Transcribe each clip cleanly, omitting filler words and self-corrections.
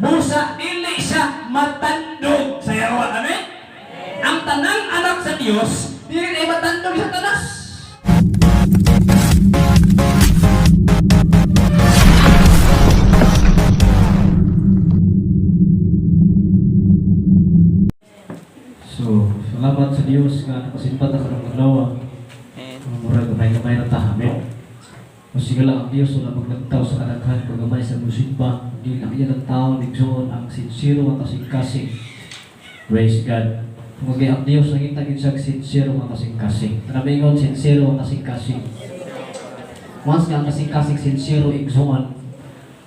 Busa dili siya matandog sa yawa. Amen? Ang tanang anak sa Dios dili ay matandog sa Satanas. So, salamat sa Dios nga nakasimba ta karong adlaw. Murag gamay-gamay ra ta. Amen. O sige lang ang Dios wala maglantaw sa kadaghan kung gamay sa musimba. Di lang iya lang tao igsoon ang sincero nga kasing-kasing. Praise God. Kung kay ang Dios nangita gid siya sincero nga kasing-kasing. Tanamingon sincero nga kasing-kasing. Once nga ang kasing-kasing sincero igsoon,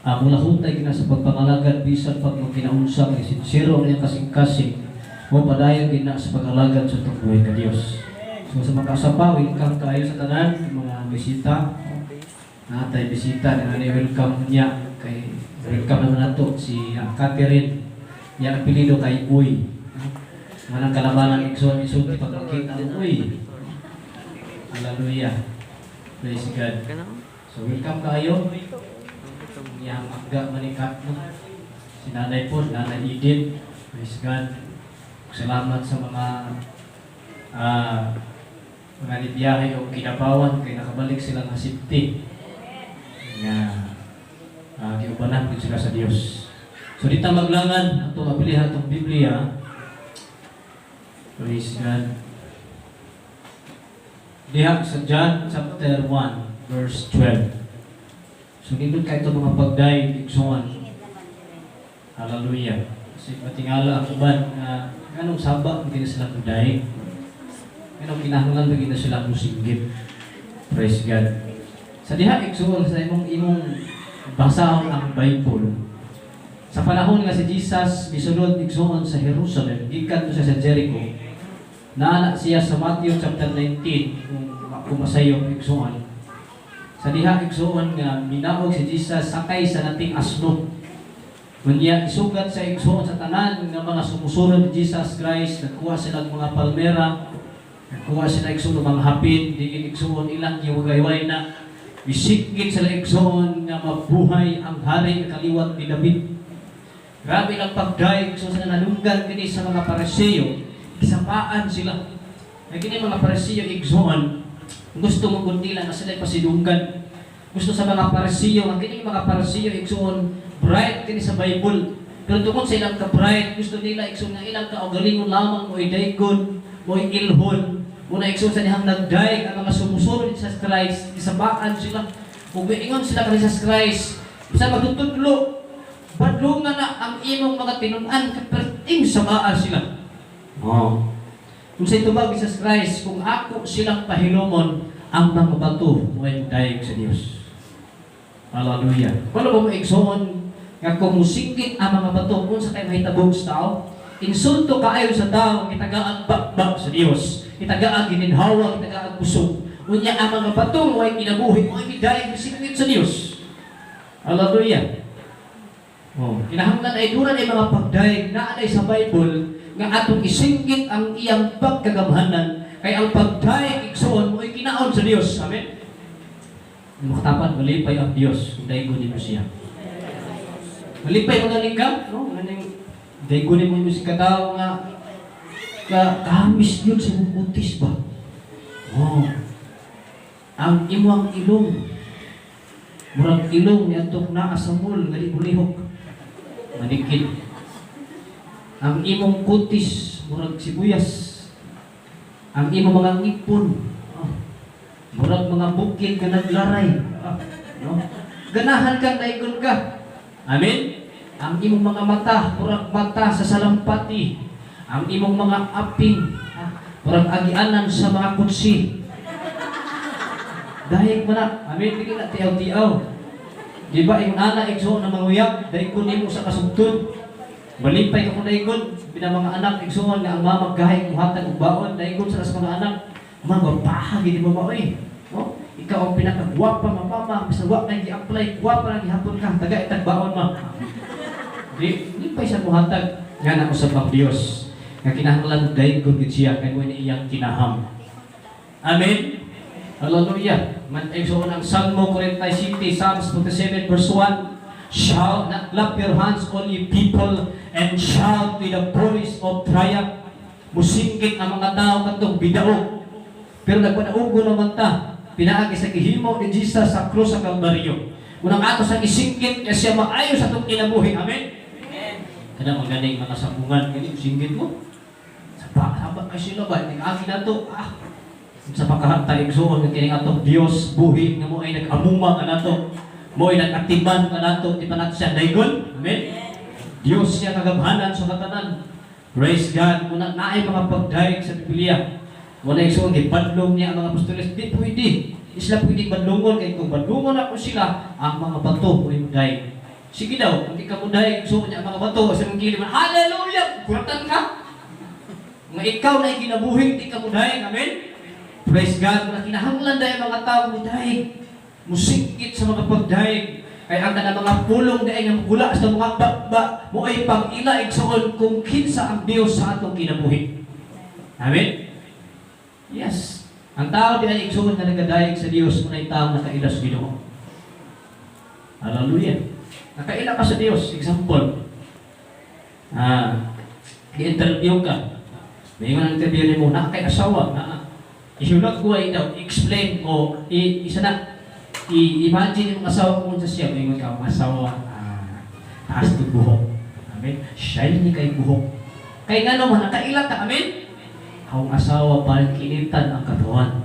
mula hutay kina sa pagpangalagad bisan pag magkinaunsa kay sincero ang iyang kasing-kasing mo padayon gina sa pag-alagad sa itong buhay ka Dios. So sa mga kasapa, welcome kayo sa tanan, mga bisita. Natay bisita na ni welcome niya kay welcome naman nato si Catherine. Niya apelyido kay Uy. Manang kalabanan igsoon isulti pag makita ang Uy. Hallelujah. Praise God. So welcome kayo. Iyang agga manikat no. Si Nanay po, Nanay Edith. Praise God. Salamat sa mga mga nibiyahe o kinapawan kay nakabalik sila nga safety nga giubanan gid sila sa Dios. So dita maglangan atong abilihan atong Biblia. Praise God. Diha sa John chapter 1 verse 12. So nindot kay ito mga pagday igsoon. Hallelujah. Kasi matingala ang uban nga nganong saba magina sila muday. Nganong kinahanglan magina sila musinggit. Praise God. Sa diha igsoon sa imong imong basahon ang Bible. Sa panahon nga si Jesus misulod igsoon sa Jerusalem, gikan to siya sa Jericho. Naana siya sa Matthew chapter 19 kung masayop igsoon. Sa diha igsoon nga minaog si Jesus sakay sa nating asno. Unya isugat sa igsoon sa tanan nga mga sumusunod ni Jesus Christ, nagkuha sila og mga palmera, nagkuha sila igsoon og mga hapin, diin igsoon ilang giwagayway na isigit sila igsoon nga mabuhay ang hari nga kaliwat ni David. Grabe lang pagdayeg igsoon sa nanunggan kini sa mga Pariseo, gisapaan sila. Kay kini mga Pariseo igsoon, gusto mo gud nila nga sila pasidunggan. Gusto sa mga Pariseo, ang kini mga Pariseo igsoon bright kini sa Bible. Pero tungod sa ilang ka-bright, gusto nila igsoon nga ilang kaugalingon lamang mo'y daygon, mo'y ilhon. Muna igsoon sa dihang nagdayeg ang mga sumusunod ni Jesus Christ, gisabaan sila. Ug miingon sila kay Jesus Christ, sa magtutudlo, badlungan na ang imong mga tinun-an kaperting sabaan sila. Oh. Kung sa itubag Jesus Christ, kung ako silang pahilomon, ang mga bato mo'y dayeg sa Dios. Hallelujah. Wala ba mo igsoon nga kung musinggit ang mga bato kung sa kay mahitabo sa tao, insulto kaayo sa tao, gitagaan bakbak sa Dios, gitagaan gininhawa, gitagaan kusog. Unya ang mga bato mo ay kinabuhi, mo ay midayeg musinggit sa Dios. Hallelujah. Oh, kinahanglan ay duna ay mga pagdayeg naa ay sa Bible nga atong isinggit ang iyang pagkagamhanan kay ang pagdayeg igsoon mo ay kinaon sa Dios. Amen. Makatapan malipay ang Dios kung daygon nimo siya. Malipay mo galing ka, no? Ganing daygon nimo si katawo nga ka kamis yun sa imong kutis ba? Oh. Ang imong ilong murag ilong ni atong naa sa mall nga di mulihok. Manikid. Ang imong kutis murag sibuyas. Ang imong mga ngipon, oh, murag mga bukid nga naglaray. Ah, no? Ganahan ka daygon ka. Amen. Ang imong mga mata murag mata sa salampati. Ang imong mga aping, murag agianan sa mga kutsi. Dayeg man na. Amen. Dili na tiaw-tiaw. Di ba yung ana igsoon na manguyab, daygon nimo sa kasugtod. Malipay ka kung daygon, bina mga anak igsoon nga ang mama gahay muhatag og baon, daygon sa mga anak. Ma gwapaha gid mo ba oy. No? Ikaw ang pinakagwapa nga mama, bisan wa na gi-apply, gwapa na gihapon ka, taga itag baon ma. Di lipay sa muhatag nga na usab ang Dios. Nga kinahanglan daygon gid siya kay mo ni iyang kinaham. Amen. Hallelujah. Man ay so ang Salmo 47, Psalms 47 verse 1. Shout, na, "Clap your hands, all ye people, and shout with a voice of triumph." Musinggit ang mga tao katong bidaog. Pero nagpanaugo naman ta, pinaagi sa gihimo ni Jesus sa krus sa Kalbaryo. Unang ato sa isinggit kaya siya maayo sa atong kinabuhi. Amen? Kana mga ganing mga sabungan, gani singgit mo. Saba, saba kay sila ba? Nag-agi na to. Ah, sa pagkahanta igsuon nga kining atong Dios buhi nga mo ay nag-amuma kanato. Mo ay nag-atiman kanato, di pa nato siya daygon. Amen? Dios siya kagamhanan sa katanan. Praise God. Muna naay mga pagdayeg sa Biblia. Wala igsuon gibadlong niya ang mga apostoles. Di pwede. Di sila pwede badlongon kay kung badlongon ako sila, ang mga bato mo ay. Sige daw, kung di ka mo dayeg, igsuon niya ang mga bato sa mong gili man, "Hallelujah!" Kuratan ka. Nga ikaw na kinabuhi, di ka mo dayeg. Amen? Praise God. Nga kinahanglan dahil mga tao mo dayeg. Musinggit sa mga pagdayeg. Kay ang kanang mga pulong dahil nga mugula sa mga baba mo ay pag-ila igsoon kung kinsa ang Dios sa atong kinabuhi. Amen? Yes. Ang tao di ay igsoon nga nagadayeg sa Dios mo ay tao nakaila sa Ginoo. Hallelujah. Nakaila ka sa Dios. Example. Ah, gi-interview ka. May mga interview nimo na kay asawa na ihulag ko ay daw explain o isa na i-imagine yung asawa kung sa siya may ka ang asawa, ah, taas to buhok, amen, shiny kay buhok, kay ngano man nakaila ka. Amen. Ang asawa parang kinitan ang katawan,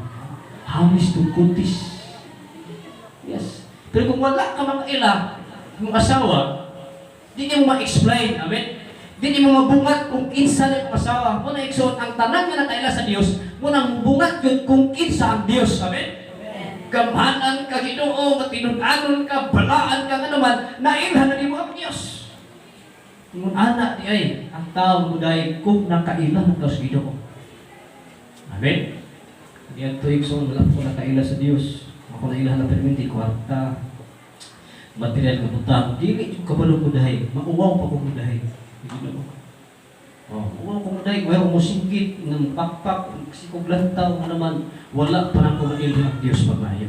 hamis to kutis. Yes, pero kung wala ka makaila yung asawa, di mo ma-explain. Amen. Di mo mabungat kung kinsa na yung asawa mo na igsoon. Ang tanan nga nakaila sa Dios mo nang mubungat yun kung kinsa ang Dios. Amen. Gamhanan ka Ginoo, matinud-anon ka, balaan ka nga naman, nailhan na nimo ang Dios. Ingon ana di ay ang tao mo dahil kung nakaila na ka sa Ginoo. Amen. Di ato igsoon, wala ko nakaila sa Dios. Ako nailhan na perminti kwarta, material nga butang, dili jud kabalo ko dahil, mauwaw pa ko mo dahil. Ginoo. Oh, uwaw ko mo dahil, wayo mo singgit ng pakpak, sikog lantaw nga naman, wala pa nang ko mailhan ang Dios pagmayo.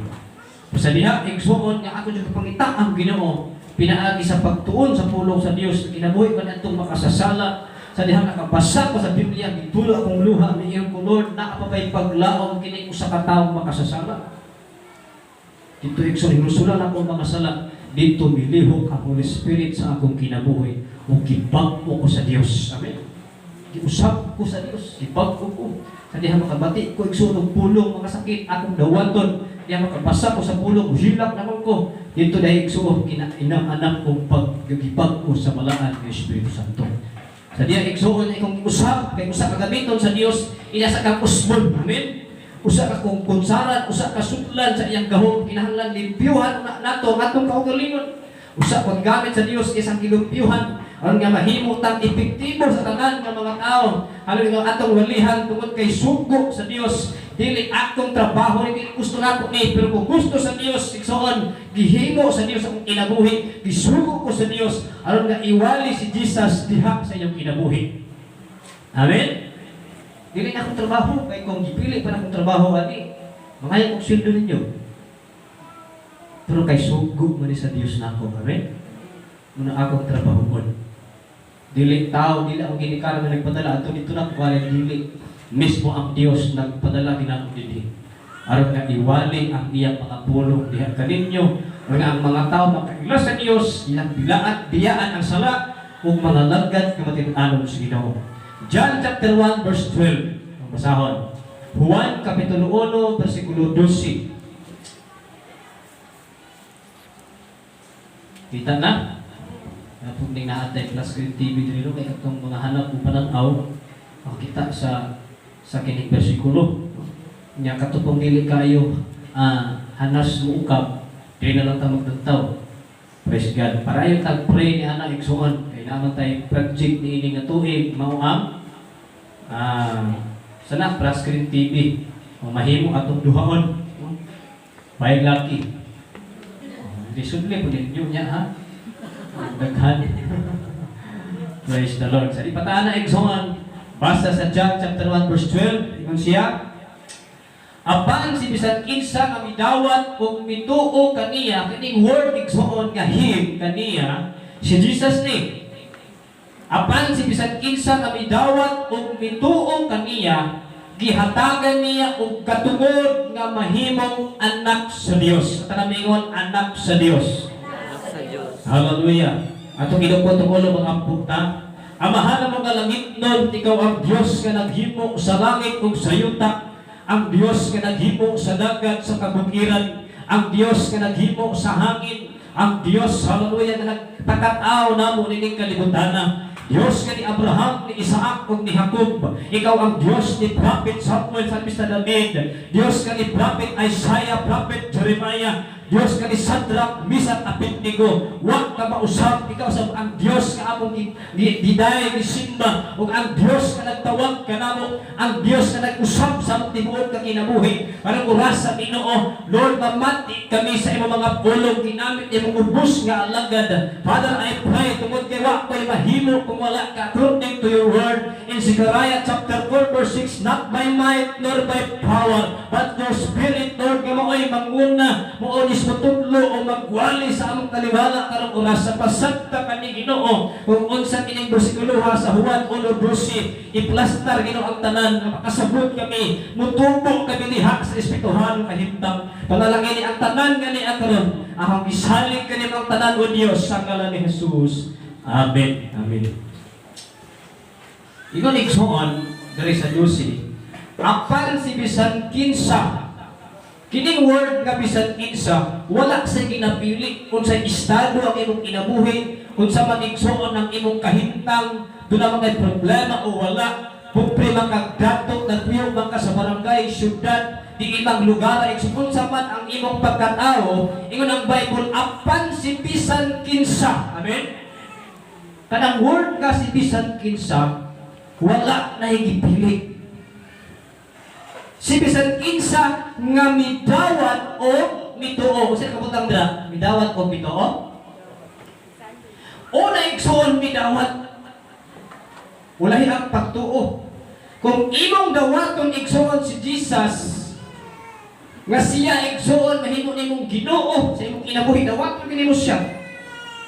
Sa diha, igsuon nga ako jud pangita ang Ginoo, pinaagi sa pagtuon sa pulong sa Dios, kinabuhi pa atong makasasala. Sa diha nakabasa ko sa Biblia, gitulo akong luha, niingon ko, "Lord, naa pa ba'y paglaom kini usa ka tawo makasasala?" Dito igsoon, hinusulan ako mga sala. Dito milihok ang Holy Spirit sa akong kinabuhi ug gibag-o ko sa Dios. Amen. Giusab ko sa Dios, gibag-o ko. Sa diha makabati ko igsoon og pulong mga sakit akong dawaton. Diha makabasa ko sa pulong, hilak naman ko. Dito dahil igsoon kinainam-anam kong paggibag-o sa balaan ng Espiritu Santo. Sa diha igsoon akong usab kay usa ka gamiton sa Dios, iya sa kang usbon. Amen. Usa ka kung kunsaran, usa ka sudlan sa iyang gahom, kinahanglan limpyuhan na nato ang atong kaugalingon. Usa kang gamit sa Dios isang gilumpyuhan aron nga mahimo tang epektibo sa tanan nga mga tao. Aron nga atong walihan tungod kay sugo sa Dios. Dili akong trabaho ni, dili gusto nako ni, pero kung gusto sa Dios igsoon, gihimo sa Dios akong kinabuhi, gisugo ko sa Dios aron nga iwali si Jesus diha sa iyong kinabuhi. Amen. Dili na akong trabaho, kay kung gipili pa na akong trabaho ani, mangayo kong sweldo ninyo. Pero kay sugo man ni sa Dios nako, amen. Muna akong trabahoon. Dili tao, dili ako ginikanan nga nagpadala ato dito na kuwala, dili mismo ang Dios nagpadala kinako dinhi. Aron nga iwali ang iyang mga pulong diha kaninyo, aron nga ang mga tao makaila sa Dios, ilang bilaat, biyaan ang sala ug mga lagad nga matin-anon sa Ginoo. John chapter 1 verse 12. Ang basahon. Juan kapitulo 1 versikulo 12. Kita na? Napugning naatay flat screen TV diri no kay katong mga hanap o pananaw makita sa kining bersikulo. Nya katong dili kayo hanas mo ukab, dili na lang ta magtantaw. Praise God. Para ayon tag pray ni ana igsuon kay naman tay project ni ini nga tuig mao ang sana flat screen TV o mahimo atong duhaon. Bayag lucky. Oh, di sudli po ninyo niya ha. Daghan. Praise the Lord. Sa di pataan na igsoon, basta sa John chapter 1 verse 12, ingon siya, Apan si bisan kinsa nga midawat ug mituo kaniya, kining word, igsoon, nga "him", "kaniya", si Jesus ni. Apan si bisan kinsa nga midawat ug mituo kaniya, gihatagan niya og katungod nga mahimong anak sa Dios. At mingon, "Anak sa Dios." Anak sa Diyos. Hallelujah. Atong idukot ang ulo, mag-ampo ta. Amahan mo nga langitnon, ikaw ang Dios nga naghimo sa langit ug sa yuta, ang Dios nga naghimo sa dagat, sa kabukiran, ang Dios nga naghimo sa hangin, ang Dios, hallelujah, nga nagpakataw namo nining kalibutana. Dios nga ni Abraham, ni Isaac ug ni Jacob. Ikaw ang Dios ni Prophet Samuel sa Mr. David. Dios nga ni Prophet Isaiah, Prophet Jeremiah. Dios nga ni Shadrach, Meshach, Abednego. Wa ka mausab, ikaw sa ang Dios nga among giday gisimba ug ang Dios nga nagtawag kanamo, ang Dios nga nag-usab sa among tibuok nga kinabuhi. Karong oras sa Ginoo, Lord, mamati kami sa imong mga pulong ginamit imong ubos nga alagad. Father, I pray, tungod kay wa ko'y mahimo kung wala ka, according to your word in Zechariah chapter 4 verse 6, "Not by might nor by power, but your spirit, Lord," nga mao'y manguna, mao ni mutudlo o magwali sa among taliwala karong oras sa pasagta kami, Ginoo, kung unsa kining bersikulo sa Juan 1:12. Iplastar, Ginoo, ang tanan nga makasabot kami, mutubo kami diha sa espirituhanong kahimtang. Panalangini ang tanan nga ni karon. Akong gisalig kanimo ang tanan, O Dios, sa ngalan ni Jesus. Amen. Amen. Ingon, igsoon, diri sa Lucy, apan si bisan kinsa. Kining word nga "bisan kinsa", wala sa ginapili kung sa estado ang imong kinabuhi, kung sa man, igsoon, ang imong kahimtang, duna man kay problema o wala, pobre man kag dato, nagpuyo man ka sa barangay, syudad, di imang lugar, igsoon, kung sa man ang imong pagkatao, ingon ang Bible, apan si bisan kinsa. Amen? Kanang word nga "si bisan kinsa", wala na gipili. Si bisan kinsa nga midawat o mituo. Unsa kabutang dira? Midawat o mituo? Una, igsoon, midawat. Ulahi ang pagtuo. Kung imong dawaton, igsoon, si Jesus, nga siya, igsoon, mahimo nimong Ginoo sa imong kinabuhi, dawaton nimo siya.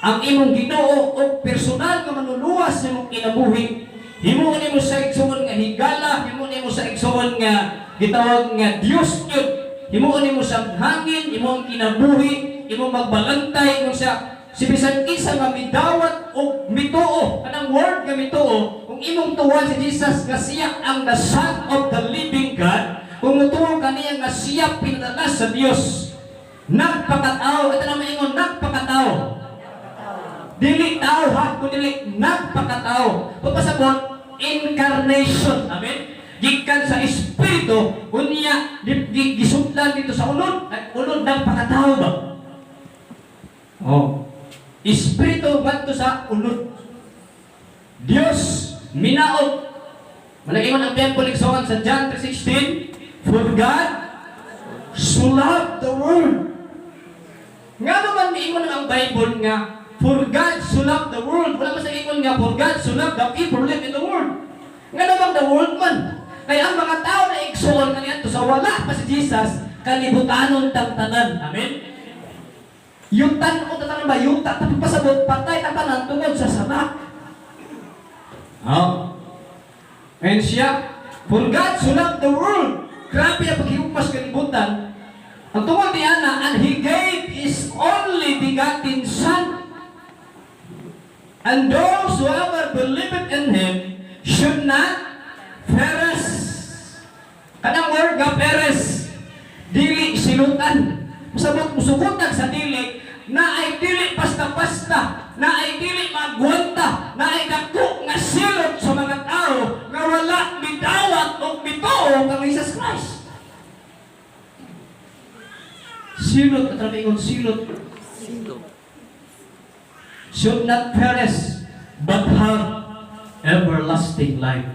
Ang imong Ginoo o personal nga manluluwas sa imong kinabuhi. Himo nimo sa, igsoon, nga higala, himo nimo sa, igsoon, nga gitawag nga Dios gyud. Himo nimo sa hangin, imong kinabuhi, imong magbalantay kung siya. Si bisan kinsa nga midawat o mituo, kanang word nga "mituo", kung imong tuwan si Jesus nga siya ang the Son of the living God, kung mutuo kaniya nga siya pinadala sa Dios, nagpakatao, ito na maingon, "Nagpakatao." Dili tao ha, kung dili nagpakatao. Pagpasabot, incarnation. Amen? Gikan sa Espiritu, unya, gisudlan dito sa unod. Ay, unod, nagpakatao ba? Oh. Espiritu ngadto sa unod. Dios minaot. Malagingon ang temple, igsoon, sa John 3:16, "For God so loved the world." Nga naman miingon ang Bible nga "For God so loved the world"? Wala man sa ingon nga "For God so loved the people live in the world." Nga naman "the world" man? Kaya ang mga tao na, igsoon, kaniadto sa wala pa si Jesus, kalibutanon tang tanan. Amen? Yung tan-o tanan ba, yung tapos pasabot, patay tang tanan tungod sa sama. Oh. And siya, "For God so loved the world." Grabe ang paghigugmas kalibutan. Ang tungod ni Ana, "And He gave His only begotten Son. And those who ever believed in Him should not perish." Kanang word nga "perish", dili silutan. Pasabot, musugutan sa dili, na ay dili basta-basta, na ay dili magwanta, na ay dako nga silot sa mga tao nga wala midawat o mituo kang Jesus Christ. Silot, at ingon silot, Silot. "Should not perish, but have everlasting life."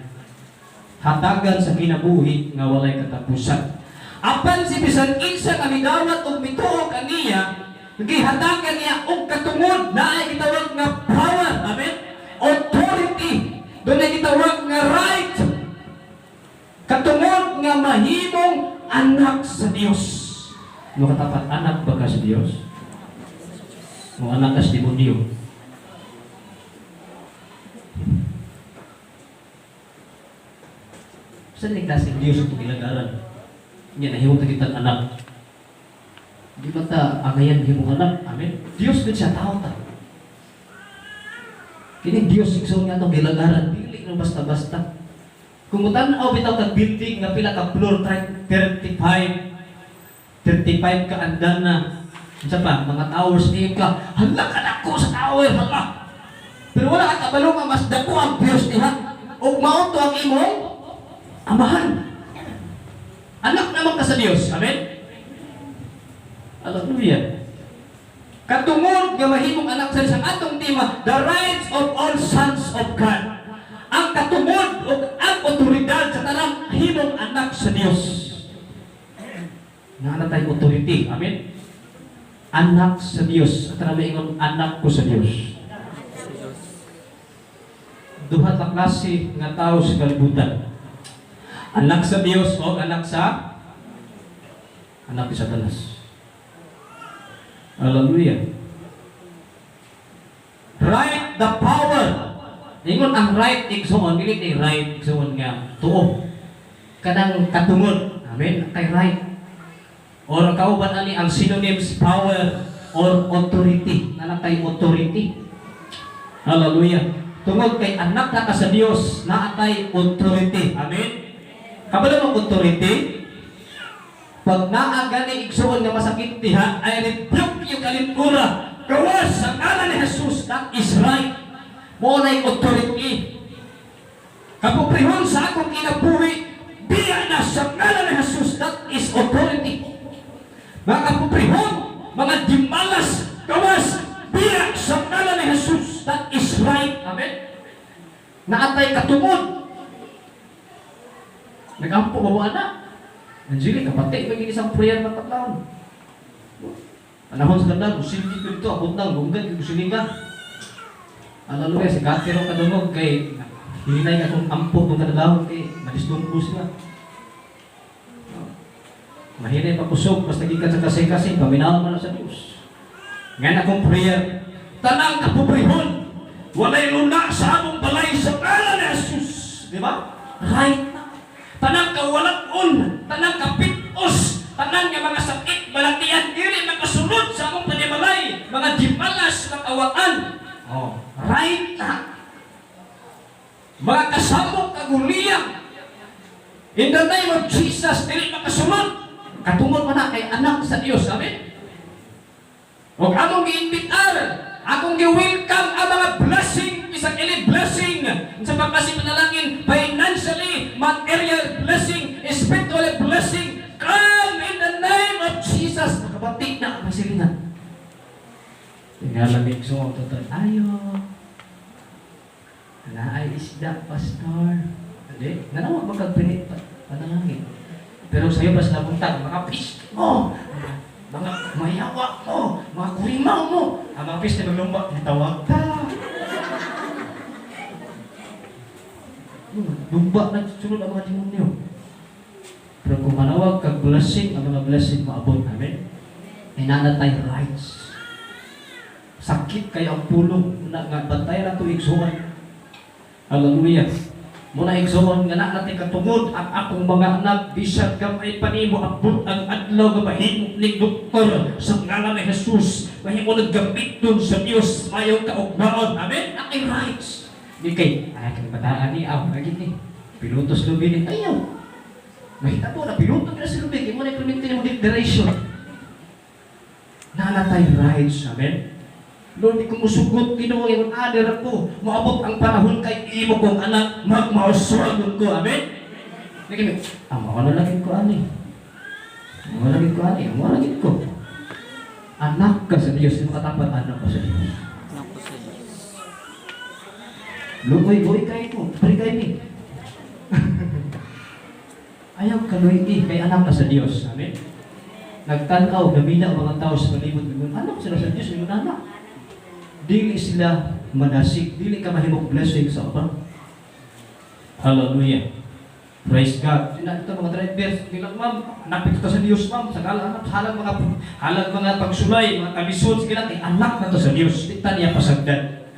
Hatagan sa kinabuhi nga walay katapusan. Apan si bisan kinsa nga midawat og mituo kaniya, gihatagan niya og katungod na ay gitawag nga power. Amen? Authority. Duna gitawag nga right. Katungod nga mahimong Anak sa Dios. Mo katapat, anak ba ka sa Dios? Mo anak ka sa demonyo? Sa ni klase Dios itong ilagaran? Nga nahimong ta kitang anak. Di ba ta angayan himong anak? Amen. Dios gud siya, tao ta. Kini Dios igsoon nga atong gilagaran, dili na basta-basta. Kung mutan-aw bitaw kag building nga pila ka floor, 35 35 ka andana. Unsa pa, mga towers ni ka, hala ka dako sa tower, hala. Pero wala ka kabalo nga mas dako ang Dios diha. Ug mao to ang imong amahan. Anak naman ka sa Dios. Amen. Hallelujah. Katungod nga mahimong anak sa Dios, ang atong tema, the rights of all sons of God. Ang katungod ug ang otoridad sa tanang himong anak sa Dios. Naa na tay authority. Amen. Anak sa Dios. At tara maingon, anak ko sa Dios. Sa Diyos. Duha ka klase nga tao sa kalibutan. Anak sa Dios o anak sa anak ni Satanas. Hallelujah. Right the power. Ingon ang right igsoon, dili ni right igsoon nga tuo. Kanang katungod. Amen. Kay right. Or kauban ani ang synonyms power or authority. Naa kay authority. Hallelujah. Tungod kay anak na ka sa Dios, naa tay authority. Amen. Kabalo mo authority? Pag naa gani igsoon nga masakit diha, I rebuke you kalimpura. Gawas sa ngalan ni Jesus, that is right. Mao na authority. Kapobrehon sa akong kinabuhi, biya na sa ngalan ni Jesus, that is authority. Mga kapobrehon, mga dimalas, gawas, biya sa ngalan ni Jesus, that is right. Amen. Naa tay katungod. Nagampo ba mo ana? Angelica, kapatay ba isang prayer na tatlawon? Panahon sa ganda, musilgi ko dito, abot nang, gunggan, gusilingan. Hallelujah, si Kati ro kadungog kay hinay akong ampo kung kadalawon kay madistumbo sila. Mahinay pa kusog, basta gikan sa kasing-kasing, paminaw man na sa Dios. Ngan akong prayer, tanang kapobrehon, walay luna sa among balay sa ngalan ni Jesus. Di ba? Right na. Tanang kawalakon, tanang kapitos, tanang nga mga sakit, balatian, dili makasulod sa among panimalay, mga dimalas ng awatan. Oh. Right na. Mga kasamok kaguliyang, in the name of Jesus, dili makasulod. Katungod man na kay anak sa Dios. Amen? Huwag among giimbitar, akong gi-welcome ang mga blessing, bisag ili blessing, sa pagkasi panalangin, financially, material blessing, spiritual blessing, come in the name of Jesus. Nakabati na ang masilingan. Tingala so total. Ayo. Naay isda, pastor. Hindi, nanawag ba kag panalangin? Pero sa'yo pas nabuntag, mga pis mo, mga mayawa mo, mga kurimaw mo. Ang mga pis na maglumba, nitawag ka. Lumba na sunod ang mga demonyo. Pero kung manawag kag blessing, ang mga blessing maabot. Amen? Ay naa na tay rights. Sakit kayo ang pulong na nga bantay na to igsuon. Hallelujah. Muna igsuon nga na natin katungod ang akong mga anak bisan gamay pa nimo abot ang adlaw nga mahimo ning doktor sa ngalan ni Jesus, mahimo naggamit dun sa Dios maayong kaugmaon. Amen. Akay rights. Di kay ay kay bataan ni aw lagi ni pilotos lubi ni ayaw. Mahitabo na piloto na si lubi kay mo na permit mo declaration. Naa na tay rights. Amen. Lord, di ko musugot, Ginoo, ingon ader ako. Moabot ang panahon kay imo kong anak, magmauswagon ko. Amen? Lagi mi, ah, mao na lagi ko ani. Mao lagi ko ani, mao lagi ko. Anak ka sa Dios, di makatapat anak ka sa Dios. Anak ko sa Diyos. Luoy, buoy kay ko, pre kay ni. Ayaw kaluy kay anak ka sa Dios. Amen. Nagtan-aw, gamina ang mga tao sa palibot, ingon, anak sila sa Dios, ingon anak. Dili sila manasig, dili ka mahimong blessing sa uban. Hallelujah. Praise God. Sina ito mga drivers, bilang, "Ma'am, anak ito sa Dios, ma'am." Sa anak, halag mga pagsulay, mga kalisod, sige lang, kay anak na to sa Dios. Di ta niya pasagdan.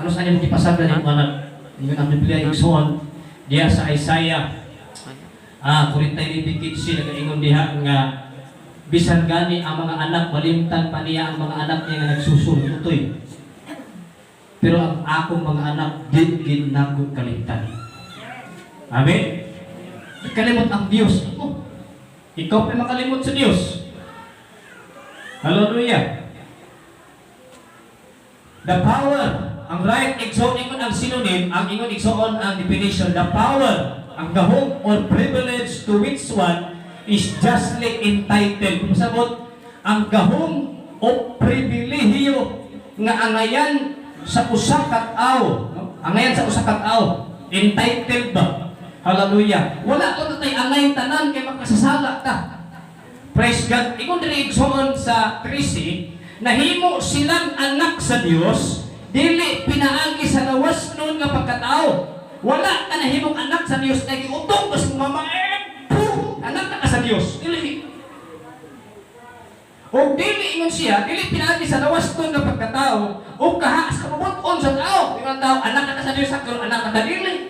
Ano sa niya ipasagdan yung anak? Ingon ang Biblia, igsoon, diya sa Isaiah 49:15, nagaingon diha nga bisan gani ang mga anak malimtan pa niya ang mga anak niya nga nagsusul utoy. Pero ang akong mga anak di gid nako kalimtan. Amen. Kalimot ang Dios. Oh, ikaw pa makalimot sa Dios. Hallelujah. The power, ang right, igsoon, ingon ang synonym, ang ingon, igsoon, ang definition, the power, ang gahom or privilege to which one is justly entitled. Kung sabot, ang gahom o pribilehiyo nga angayan sa usa ka tawo, no? Angayan sa usa ka tawo, entitled ba? Hallelujah. Wala ko tay angay tanan kay makasasala ta. Praise God. Ingon diri, igsoon, sa 13, nahimo silang anak sa Dios dili pinaagi sa lawas nun nga pagkatao. Wala ka nahimong anak sa Dios na giutong ka sa mama eh, puh, anak na ka sa Dios. Dili. O dili, ingon siya, dili pinaagi sa lawas nun nga pagkatao o kaha sa kabubut-on sa tao. Ingon tao, anak ka sa Dios, pero anak ka dili.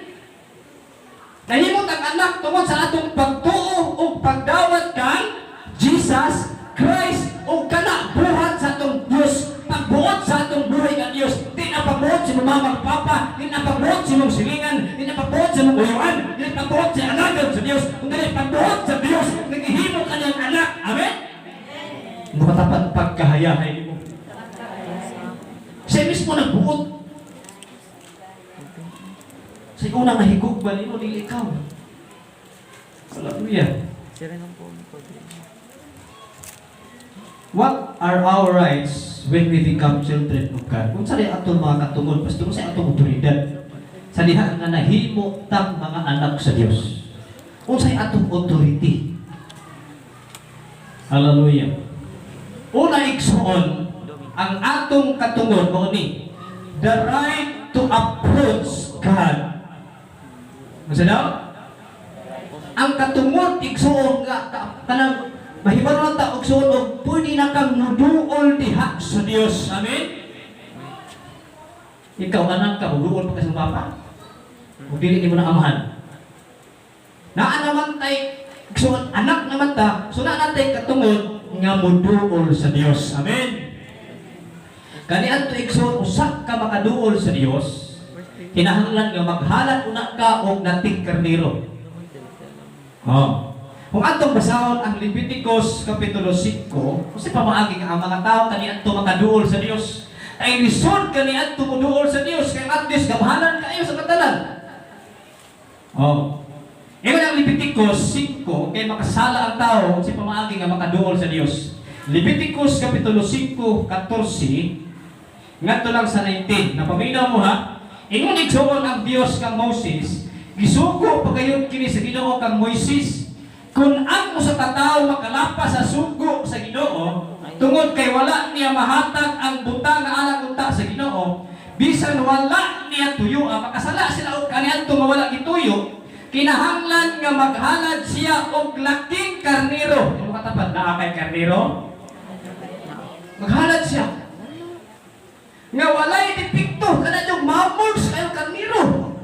Nahimot ang anak tungod sa atong pagtuo o pagdawat kang Jesus Christ o kana buhat sa atong Dios, pagbuot sa atong buhay nga Dios. Di na pagbuot sa imong mama ug papa, di na pagbuot sa imong silingan, di na pagbuot sa imong uyuan, di na pagbuot sa alagad sa Dios, kundi pagbuot sa Dios nagihimo ka niyang anak. Amen. Makatapat pagkahayahay nimo. Siya mismo nagbuot. Sa unang nahigugma nimo, dili ikaw. Hallelujah. Sira ng phone ko. What are our rights when we become children of God? Kung sa atong mga katungod, Pastor, kung sa atong otoridad, sa diha nga nahimo tang mga anak sa Dios. Unsay atong authority? Hallelujah. Una, igsoon, ang atong katungod mao ni the right to approach God. Unsa daw? Ang katungod, igsoon, nga kanang mahibalo ta og suon og pwede na kang muduol diha sa Dios. Amen. Ikaw anak ka, muduol pa ka sa papa. Ug dili nimo na amahan. Naa naman tay, igsoon, anak naman ta, so naa natay katungod nga muduol sa Dios. Amen. Kani adto, igsoon, usa ka makaduol sa Dios, kinahanglan nga maghalad una ka og nating karnero. Oh. Kung atong basahon ang Leviticus Kapitulo 5, kasi pamaagi nga ang mga tao kaniadto makaduol sa Dios. Kay lisod kaniadto moduol sa Dios kay at least gamhanan kaayo sa katalan. Oh. Ingon ang Leviticus 5, kay makasala ang tao si pamaagi nga makaduol sa Dios. Leviticus Kapitulo 5, 14 ngadto lang sa 19. Napaminaw mo ha. Ingon, igsoon, ang Dios kang Moses, gisugo pagayon kini sa Ginoo kang Moises. Kung ang usa ka tawo makalapas sa sugo sa Ginoo tungod kay wala niya mahatag ang butang nga alang unta sa Ginoo, bisan wala niya tuyo, makasala sila og kaniadto nga wala gituyo, kinahanglan nga maghalad siya og laking karnero. Mo katapat naa kay karnero? Maghalad siya nga walay depekto, kana yung mamors kayo karnero.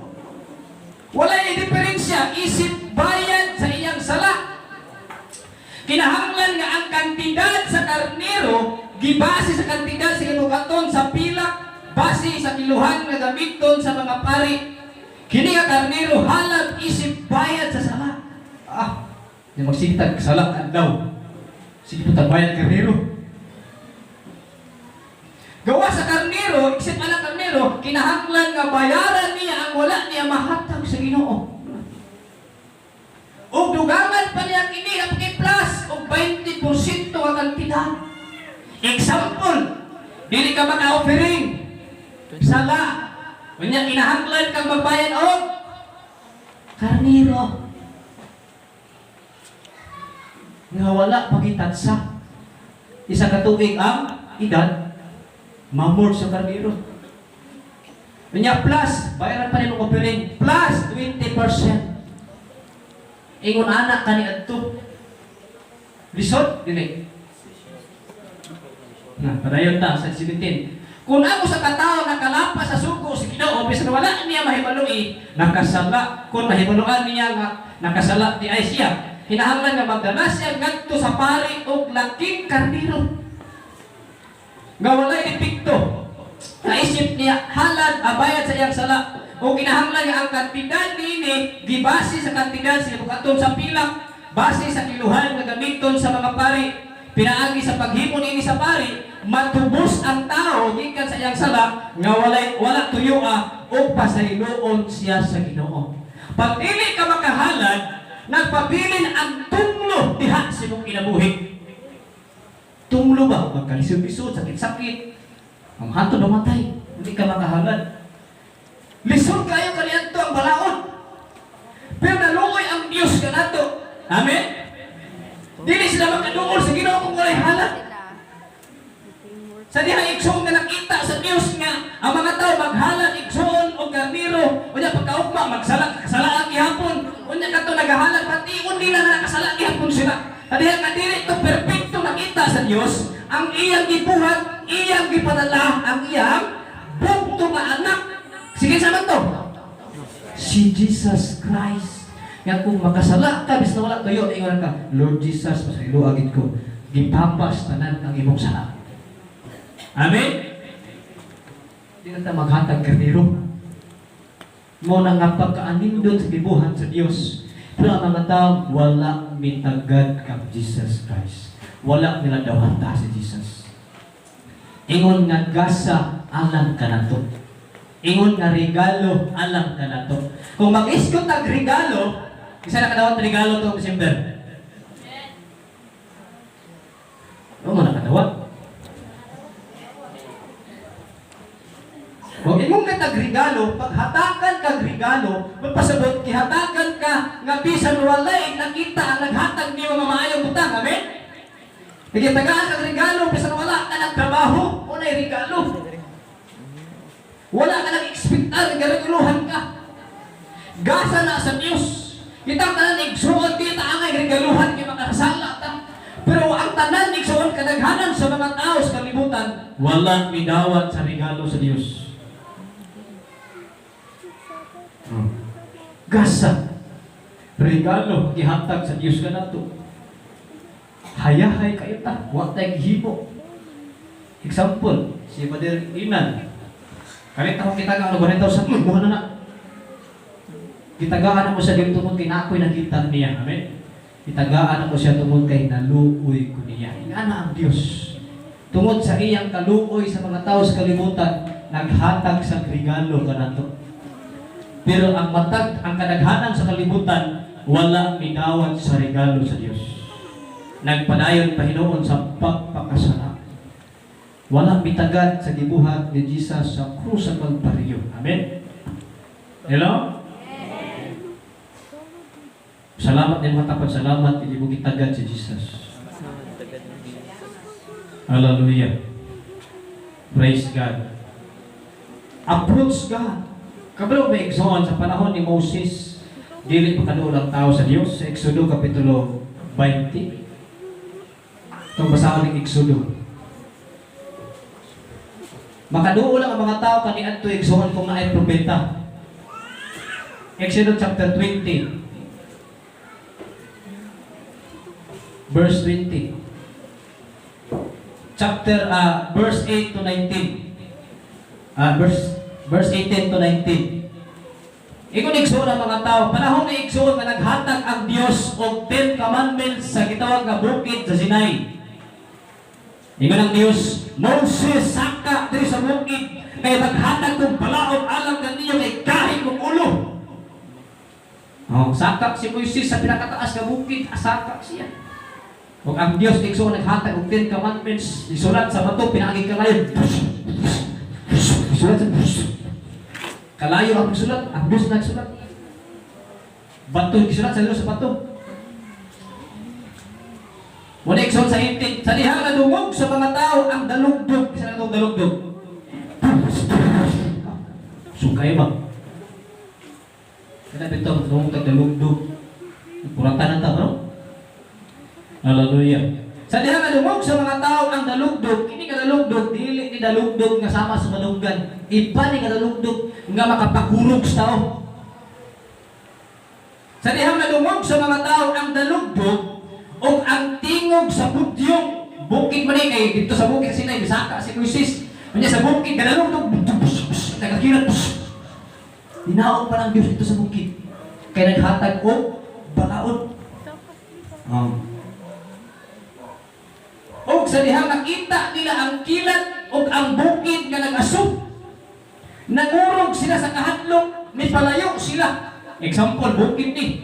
Walay diferensya isip bayad sa iyang sala. Kinahanglan nga ang kantidad sa karnero gibase sa kantidad sa ginugaton sa pilak base sa kiluhan nga gamiton sa mga pari. Kini nga karnero halad isip bayad sa sala. Ah, di magsitag sala adlaw. Sige po, bayad karnero. Gawa sa karnero, isip anak karnero, kinahanglan nga bayaran niya ang wala niya mahatag sa Ginoo. Ug dugangan pa niya kini ang plus og 20% nga kantidad. Example, dili ka maka-offering. Sala. Unya kinahanglan kang magbayad og karnero. Nga wala pagitatsa. Isa ka tuig ang edad, mamor sa karnero. Unya plus, bayaran pa rin ang offering, plus 20%. Ingon ana kaniadto. Lisod dili. Na, padayon ta sa 17. Kung ako sa katao nakalapas sa sugo sa Ginoo bisan wala niya mahibaloi, nakasala. Kung mahibaluan niya nga nakasala di ay siya, kinahanglan nga magdala siya ngadto sa pari og laking karniro nga walay depekto. Naisip niya halad abayad sa iyang sala, o kinahanglan nga ang kantidad niini gibase sa kantidad sa bukaton sa pilak, base sa kiluhan nga gamiton sa mga pari. Pinaagi sa paghimo niini sa pari, matubos ang tao gikan sa iyang sala nga walay wala tuyoa o pasayloon siya sa Ginoo. Pag dili ka makahalad, nagpabilin ang tunglo diha sa imong kinabuhi. Tunglo ba? Magkalisod-lisod, sakit-sakit. Ang hantod mamatay, hindi ka makahalad. Lisod kayo kaniadto ang balaod. Pero naluoy ang Diyos kanato. Amen? Dili sila makaduol sa Ginoo kung walay halad. Sa diha, igsoon, nga nakita sa Dios nga ang mga tao maghalad, igsoon, og karniro, unya pagkaugma magsala, kasala gihapon. Unya kato nagahalad, pation nila nga nakasala gihapon sila. Sa diha nga dili to perpekto, nakita sa Dios ang iyang gibuhat, iyang gipadala ang iyang bugto nga anak. Sige, sa man to si Jesus Christ, nga kung makasala ka bisan wala tuyo, ingon ka, "Lord Jesus, pasayloa gid ko," gipapas tanan ang imong sala. Amen? Di na ta maghatag karniro. Mo na nga pagkaanindot sa gibuhat sa Dios. Pero ang mga tao, wala mitagad kang Jesus Christ. Wala nila dawata si Jesus. Ingon nga gasa alang kanato. Ingon nga regalo alang kanato. Kung mag-iskot tag regalo, isa na kadawat regalo to December. O mo nakadawat. Kung imong katag regalo, paghatakan kag regalo, magpasabot gihatakan ka nga bisan walay nakita ang naghatag niyo nga maayong butang, amen? Gitagaan kag regalo bisan wala ka nagtrabaho, unay regalo. Wala ka nag-expectar nga regaluhan ka. Gasa na sa Diyos. Kitang tanan, igsuon, di ta angay regaluhan kay makasala ta. Pero ang tanan, igsuon, kadaghanan sa mga tao sa kalibutan, wala midawat sa regalo sa Diyos. Gasa. Regalo gihatag sa Diyos kanato. Hayahay kayo ta, wa tay gihimo. Example, si Brother Inan. Kalit ako kita nga ano ba sa buhan na na. Gitagaan ako siya dito tungod kay na ako'y nakita niya. Amen. Gitagaan ako siya tungod kay naluoy ko niya. Ingana ang Dios. Tungod sa iyang kaluoy sa mga tao sa kalibutan, naghatag sa regalo kanato. Pero ang matag, ang kadaghanan sa kalibutan, wala midawat sa regalo sa Dios. Nagpadayon pahinuon sa pagpakasala. Wala mitagad sa gibuhat ni Jesus sa krus sa Kalbaryo. Amen? Hello? Salamat din mga tapad. Salamat. Hindi mo gitagad si Jesus. Hallelujah. Praise God. Approach God. Kabalo may igsoon sa panahon ni Moses, dili pa kaduol ang tao sa Dios, sa Exodo Kapitulo 20. Itong basahon ng Exodo. Makaduol lang ang mga tao kaniadto, igsoon, kung naay propeta. Exodo chapter 20. Verse 20. Chapter verse 8 to 19. Verse 18 to 19. Ingon, igsoon, ang mga tao, panahon ni igsoon nga naghatag ang Dios og 10 Commandments sa gitawag nga bukid sa Sinai. Ingon ang Dios, "Moses, saka diri sa bukid kay maghatag kong balaod alang kaninyo kay gahi kong ulo." Oh, sakak si Moises sa pinakataas nga bukid, asakak siya. Ug ang Dios, igsoon, naghatag og 10 Commandments, isulat sa bato pinaagi kalayo. Isulat sa kalayo ang sulat, ang Diyos nagsulat. Bato isulat sa Diyos sa bato. Muna, igsoon, sa 18, sa diha nga dungog sa mga tao ang dalugdog, isa na itong dalugdog. Sukay ba? Kana bitaw dungog tag dalugdog. Kuratan na ta, bro. Hallelujah. Sa diha nga dungog sa mga tao ang dalugdog, kini nga dalugdog dili ni dalugdog nga sama sa madunggan. Iba ni nga dalugdog nga makapakurog sa tao. Sa diha nga dungog sa mga tao ang dalugdog ug ang tingog sa budyong bukid man ni, kay dito sa bukid sa Sinai misaka si Moises. Unya sa bukid kadalugdog, nagakilat. Dinaog pa ng Diyos dito sa bukid. Kay naghatag og balaod. Og sa dihang nakita nila ang kilat ug ang bukid nga nag-asog. Nangurog sila sa kahadlok, mipalayo sila. Example, bukid ni.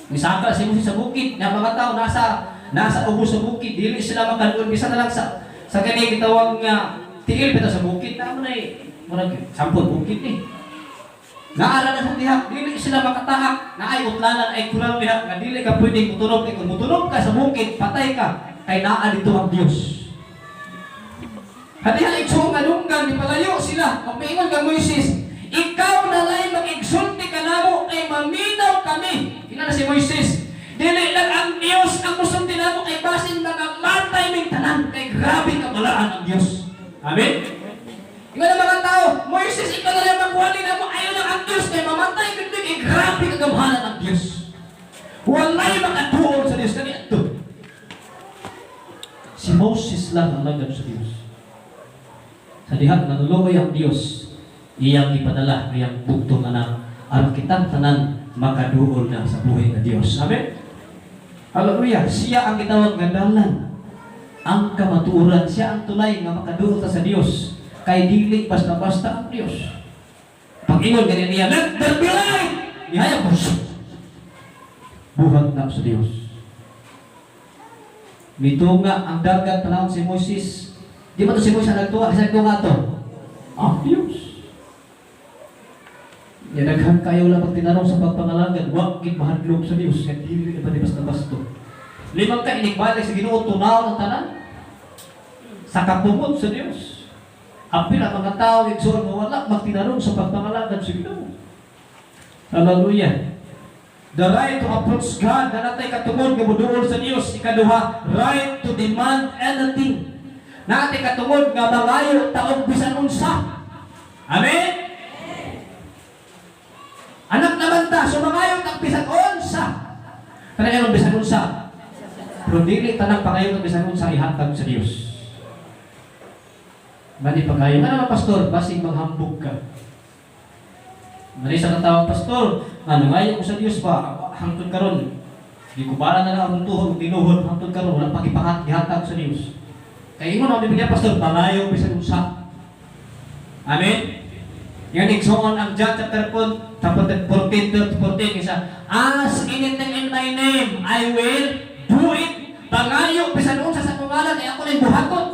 Misaka si Moses sa bukid, na mga tao nasa nasa ubos sa bukid, dili sila makaluon bisan na lang sa kani gitawag nga tiil bitaw sa bukid na mo na murag example bukid ni. Naara na sa diha, dili sila makatahak, naay utlanan ay kulang diha, nga dili ka pwedeng mutunog, kay kung mutunog ka sa bukid, patay ka, kay naa dito ang Dios. Hadiha igsoong nga dunggan, nipalayo sila. Magpaingon kang Moises, "Ikaw na lay mag-igsulti kanamo kay maminaw kami." Ina na si Moises. "Dili lang ang Dios ang musulti namo kay basin mga matay ming tanan kay grabe kabalaan ang Dios." Amen. Ingon ang mga tao, "Moises, ikaw na lang magwali namo, ayaw lang ang Dios kay mamatay gud kay grabe kagamhanan ang Dios." Walay makaduol sa Dios kani adto. Si Moses lang ang alagad sa Dios. Sa diha nanuloy ang Dios, iyang ipadala iyang bugtong anak aron kitang tanan makaduol na sa buhi nga Dios. Amen. Hallelujah. Siya ang gitawag nga dalan, ang kamatuoran, siya ang tulay nga makaduol ta sa Dios. Kay dili basta-basta ang Dios. Pag-ingon gani niya, "Let there be light." Nihayag mo. Buhat na sa Dios. Mitunga ang dagat panahon si Moses. Di ba to si Moses ang nagtuwa? Kasi nagtunga to. Ang Diyos. Ya, daghan kayo lang pagtinarong sa pagpangalagad, wa gid mahadlok sa Dios kay dili na pa di basta-basta. Limang ka inigbalik sa Ginoo, tunaw ang tanan. Sa kapungot sa Dios. Apil ang mga tao igsoon nga wala magtinarong sa pagpangalagad sa Ginoo. Hallelujah. The right to approach God, na natay katungod nga moduol sa Dios. Ikaduha, right to demand anything. Natay katungod nga mangayo ta og bisan unsa. Amen? Anak naman ta, so mangayo tag bisan unsa. Kanang bisan unsa. Pero dili tanang pangayo ng bisan unsa ihatag sa Dios. Mani pangayo ka naman, pastor, basig manghambog ka. Mani sa katawang pastor, ano ngayon ko sa Dios ba, hangtod karon. Di ko bala na lang akong tuhod, tinuhod, hangtod karon, wala pa gipangat, gihatag sa Dios. Kaya ingon ako bibigyan, pastor, pangayo bisan unsa. Amen? Yan igsoon ang John chapter 4, chapter 14 to 14 isa. "Ask anything in my name, I will do it." Pangayo bisan unsa sa akong ngalan, ay ako na buhaton.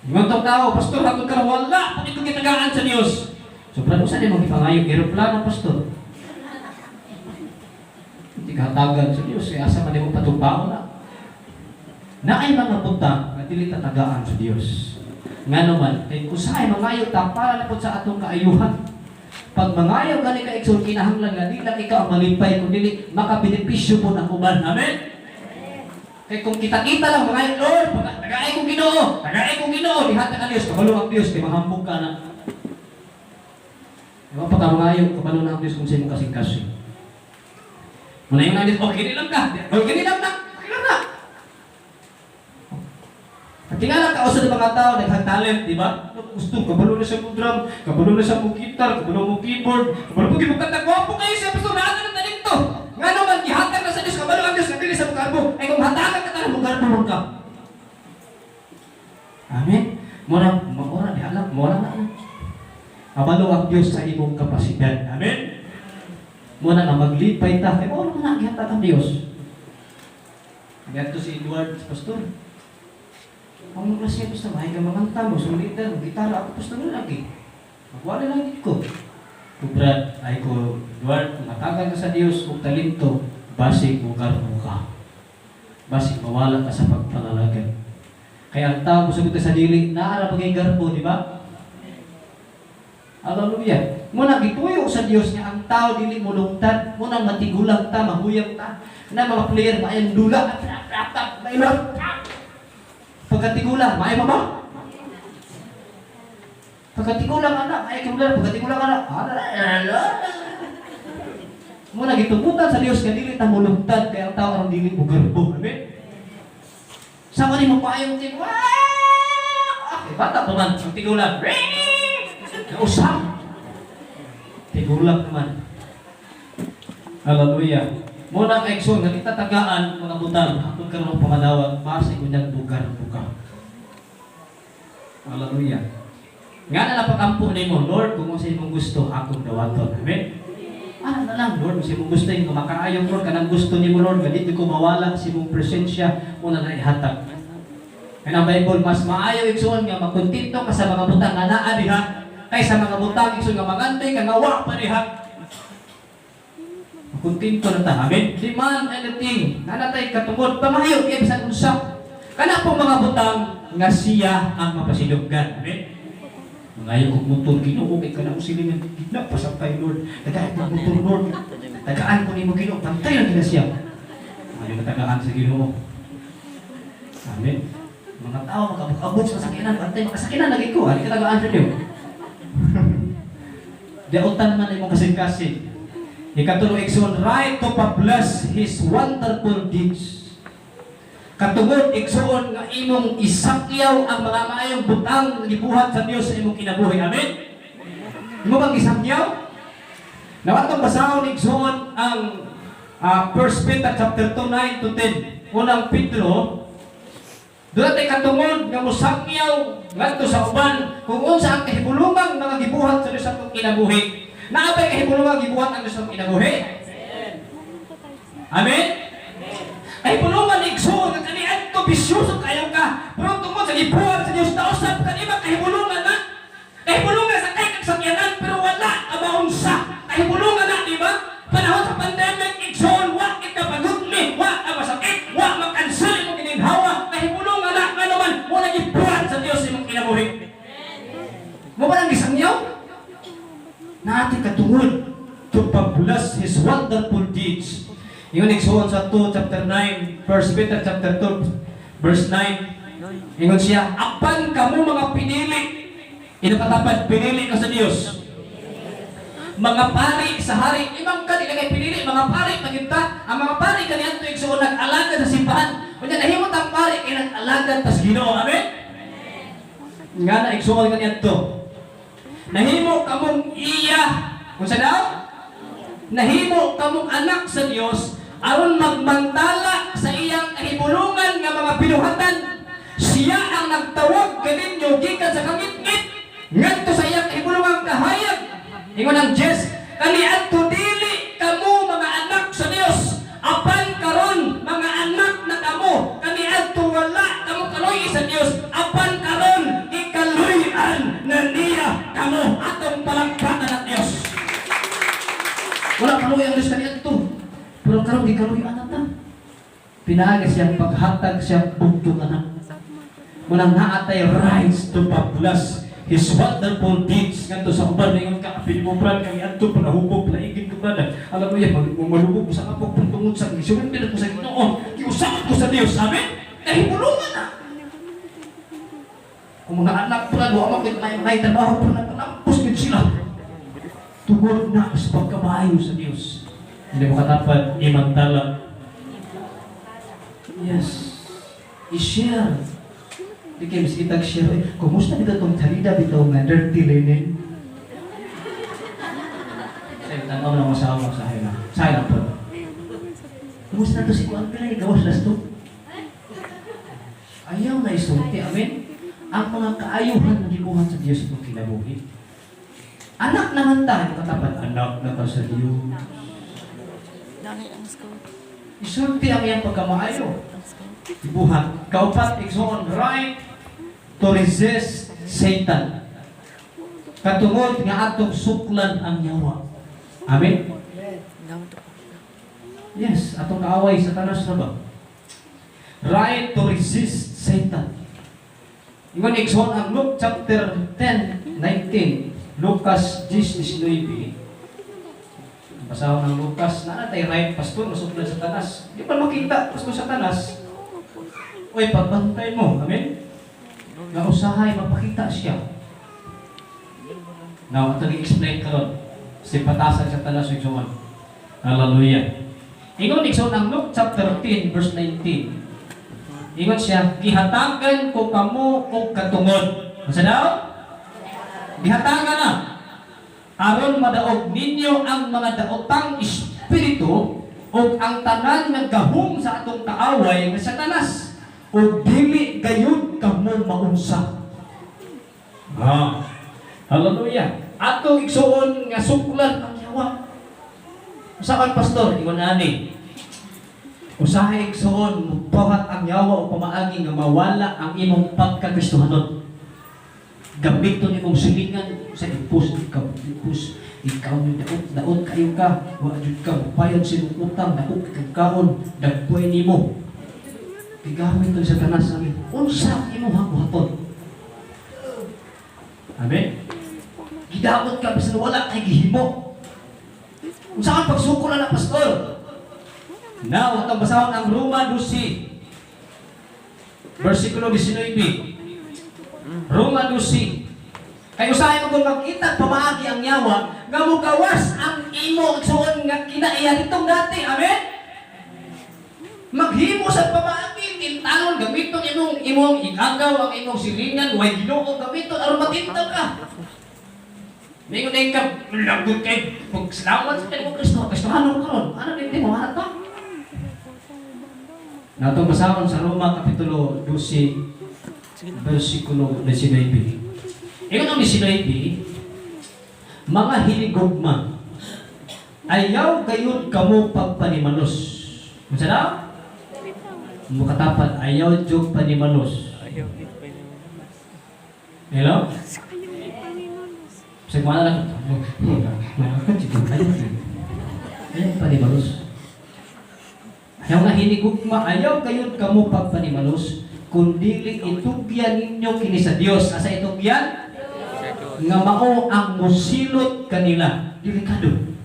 Ingon tong tao, "Pastor, hangtod karon wala pa ko gitagaan sa Dios." So, brad, usa nimo gipangayo eroplano, pastor? Hindi ka hatagan sa Dios, kaya asa man nimo patubaon na. Naay mga butang nga dili ta tagaan sa Dios. Nga naman, kay usahay mangayo ta para na pud sa atong kaayuhan. Pag mangayo gani ka, igsoon, kinahanglan nga di lang ikaw ang malipay kundi makabenepisyo po ng uban. Amen? Kay kung kita-kita lang mangayo, "Lord, tagaay kong Ginoo, tagaay kong Ginoo," dihatag ang Dios, kabalo ang Dios kay mahambog ka na. Di ba pagka mangayo, kabalo na ang Dios kung sa imong kasing-kasing. Muna yung Diyos, oh, kini lang ka, oh, kini lang na, kini lang na. Tingala ka sa mga tao daghang talent, di ba? Gusto, kabalo na siya mo drum, kabalo na siya mo guitar, kabalo mo keyboard, kabalo mo gibukanta, gwapo kayo siya, basta naa na ng talento. Nga naman, gihatag na sa Diyos, kabalo ang Diyos, nga dili sa mugarbo. Ay kung hatagan ka tanan, mugarbo mo ka. Amen? Mura, maura, di alam, mura na. Kabalo ang Diyos sa imong kapasidad. Amen? Muna nga maglipay ta, kay mura na gihatag ang Diyos. Ganito si Edward, pastor. Ang mga siya, basta mahay ka manganta mo, sulita, gitara ako, pastor na lagi. Magwala lang ko. Kung Brad, ay ko, Edward, kung hatagan ka sa Diyos og talento, basig mo ka. Basig mawala ka sa pagpangalagad. Kaya ang tao musugot sa dili, naara pag garbo, di ba? Hallelujah. Muna gituyo sa Dios nga ang Ang tao dili mo lungtad, mo nang matigulang ta, mahuyang ta. Na mga player maayong dula, maayo. Pagkatigulang, maayo pa ba? Pagkatigulang anak, ay kung pagkatigulang anak, mo na gitugutan sa Dios nga dili ta mulungtad kay ang tao aron dili mo garbo. Amen. Sa man mo paayong tin, wah! Ah, eh, bata pa man ang tigulang. Nausap. Tigulang naman. Hallelujah. Mo na ang igsoon nga kita tagaan mga butang hangtod karon ang panganawag base kunyang bugar-buka. Hallelujah. Nga na napakampo nimo, Lord, kung unsa imong gusto, akong dawaton. Amen. Ano na lang, Lord, kung sa imong gusto, yung makaayo, Lord, kanang gusto nimo, Lord, nga dito ko mawala sa imong presensya, mo na ihatag. Kaya ang Bible, mas maayo, igsoon, nga makontento ka sa mga butang nga naa diha, kaysa mga butang, igsoon, nga mangandoy ka nga wa pa diha. Makontento na ta. Amen. Demand anything, nanatay katungod, pamahayo, kaya bisan unsa. Kana po mga butang nga siya ang mapasiduggan. Amen. Mangayo kog motor, Ginoo, kay kanang silingan gitna pasakay, Lord. Tagaan kog motor, Lord. Tagaan ko nimo, Ginoo, pantay lang gina siya. Ano matagaan sa Ginoo. Amen. Mga tao makabot sa sakyanan, pantay makasakyanan lagi ko. Ali ka tagaan sa inyo. Dautan man imong kasing-kasing. Ikatulo, igsoon, right to publish His wonderful deeds. Katungod, igsoon, nga imong isakyaw ang mga maayong butang nga gibuhat sa Dios sa imong kinabuhi. Amen? Imo bang isakyaw? Nawatong basahon, igsoon, ang 1 Peter chapter 2, 9 to 10. Unang Pedro, doon natin katungod nga musakyaw ngadto sa uban kung unsa ang kahibulungang mga gibuhat sa Dios sa atong kinabuhi. Naa bay kahibulungang gibuhat ang Dios sa atong kinabuhi? Amen? Kahibulungan, igsoon, nga kaniadto bisyoso kayo ka. Pero tungod sa gibuhat sa Dios, nausap ka nima kahibulungan na. Kahibulungan sa kay kag sakyanan pero wala ka maunsa. Kahibulungan na, di ba? Panahon sa pandemic, igsoon, wa kita pagutli, wa ka masakit, wa makansel imong gininhawa. Kahibulungan na nga naman mo na gibuhat sa Dios imong kinabuhi. Mo ba nang gisangyaw? Natin katungod to publish His wonderful deeds. Ingon, igsoon, sa 2 chapter 9, 1 Peter chapter 2 verse 9. Ingon siya, apan kamo mga pinili. Inapatapad, pinili ka sa Dios. Mga pari sa hari, imang ka nila kay pinili, mga pari paginta, ang mga pari kaniadto, igsoon, nag-alagad sa simbahan. Unya nahimot ang pari kay nag-alagad tas Ginoo. Amen. Nga na, igsoon, kaniadto. Nahimo kamong iya. Unsa daw? Nahimo kamong anak sa Dios aron magmantala sa iyang kahibulungan nga mga binuhatan. Siya ang nagtawag kaninyo gikan sa kangitngit ngadto sa iyang kahibulungang kahayag. Ingon ang Diyos, kaniadto dili kamo mga anak sa Dios. Apan karon mga anak na kamo, kaniadto wala kamo kaluy sa Dios. Apan karon ikaluy-an na niya kamo. Atong palakpakan ang Dios. Wala kaluy ang Dios kaniadto. Pero karon gikaluy-an na ta. Pinaagi siyang paghatag siyang bugtong anak. Munang naatay rights to publish His wonderful deeds ngadto sa uban. Ingon ka, apil mo, brad, kay adto panahubog laigid ko, brad. Alam mo yan, malubog ko sa kapok tungod sa gisurrender ko sa Ginoo, giusap ko sa Dios. Amen. Kahibulungan na kung mga anak, brad, wa man may trabaho pero nagpanampos gid sila tungod na sa pagkamaayo sa Dios. Hindi mo katapad, imantala. Yes, i-share. Di kayo mas kitag share. Eh, kumusta bitaw tong tarida bitaw nga dirty linen? Sa'yo, tanaw na asawa sa akin na. Sa akin po. Kumusta na to si Kuan Pila? Gawas las to. Ayaw na isulti. Amen? Ang mga kaayuhan na gibuhat sa Diyos itong kinabuhi. Anak naman tayo, katapat. Anak na ka sa Diyos. Dami ang scout. Isulti ang iyang pagkamaayo. Ang scout. Ibuhat. Kaupat, igsoon, right to resist Satan. Katungod nga atong suklan ang yawa. Amen? Gamit ko. Yes, atong kaaway, Satanas na ba? Right to resist Satan. Ingon, igsoon, ang Luke chapter 10, 19, Lucas 10, 19. Basahon ang Lucas, naa tay right, pastor, masuklan Satanas. Di pa makita, pastor, Satanas. Uy, pagbantay mo. Amen? Nga usahay, mapakita siya. Now, ito i-explain karon. Si patasan Satanas, igsoon. Hallelujah. Ingon, igsoon, ang Luke chapter 10 verse 19. Ingon siya, "Gihatagan ko kamo og katungod." Unsa daw? Gihatagan na. "Aron madaog ninyo ang mga daotang espiritu ug ang tanan nga gahom sa atong kaaway nga Satanas ug dili gayud kamo maunsa." Ah. Hallelujah. Atong, igsuon, nga suklan ang yawa. Unsa kan, pastor? Ingon ani. Usahay, igsuon, mubuhat ang yawa o pamaagi nga mawala ang imong pagkakristohanon. Gamiton imong silingan sa ipos, ikaw ipos, ikaw ni daot, daot kayo ka, wa jud ka bayad sa imong utang, dako kay kaon, dagpoy nimo. Gigamit to Satanas amin. Unsa ang imong buhaton? Amen. Gidaot ka bisan wala kay gihimo. Unsa kang pagsukol na, pastor? Now, atong basahon ang Roma 12 versikulo 19. Roma 12. Kay usahay mo kung makita pamaagi ang yawa nga mugawas ang imo, igsuon, nga kinaiya ditong dati. Amen? Maghimo sa pamaagi, tintalon, gamiton imong ikagaw ang imong silingan, way Ginoo, gamiton aron matintal ka. Mingon na ka, lagot kay pagsalamat sa kanimo Kristo, Kristohanon karon. Ano din mo hanap pa? Natong basahon sa Roma kapitulo 12 versikulo 19. Ingon ang 19, "Mga hinigugma, ayaw gayud kamo pagpanimalos." Unsa daw? Mukatapad, ayaw jud panimalos. Ayaw gid panimalos. Hello? Sa kumana lang, ayaw panimalos. Ayaw nga hinigugma, ayaw gayud kamo pagpanimalos, kundili itugyan ninyo kini sa Dios. Asa itugyan? Nga mao ang musilot kanila. Delikado.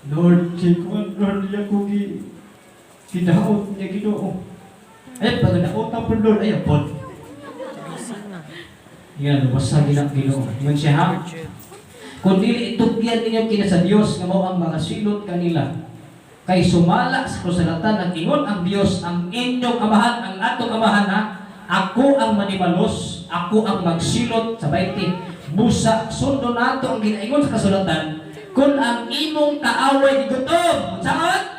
Lord, si kuan, Lord, iya ko gi gidaot niya Ginoo. Ay, pagdaot po, Lord, ay po. Yan, basta gina Ginoo. Ingon siya ha. "Kung dili itugyan ninyo kini sa Dios nga mao ang mga silot kanila. Kay sumala sa kasulatan ang ingon ang Dios ang inyong amahan, ang atong amahan ha, ako ang manimalos, ako ang magsilot." Sa 20, busa sundon nato ang ginaingon sa kasulatan, kung ang imong kaaway gigutom, saan?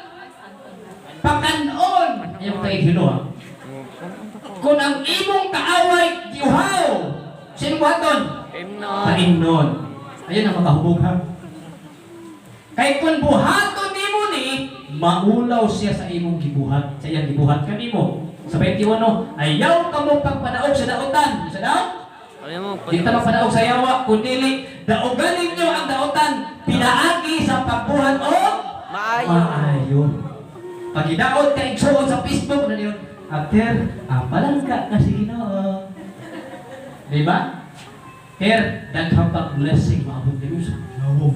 Pakanon. Ayaw tayo hilo ha. Kung ang imong kaaway giuhaw, sino buhaton? Imnon. Paimnon. Ayun ang makahubog ha. Kay kung buhaton nimo ni, maulaw siya sa imong gibuhat, sa iyang gibuhat kanimo. Sa 21, ayaw kamo pagpadaog sa daotan. Sa daot? Ayaw mo. Di ta magpadaog sa yawa, kundili daogan ninyo ang daotan pinaagi sa pagbuhat o Maayo. Maayo. Pag gidaot ka, igsuon, sa Facebook na niyon, after, ah, palangga ka si Ginoo. Di ba? Ter, daghang pag blessing maabot nimo sa Ginoo.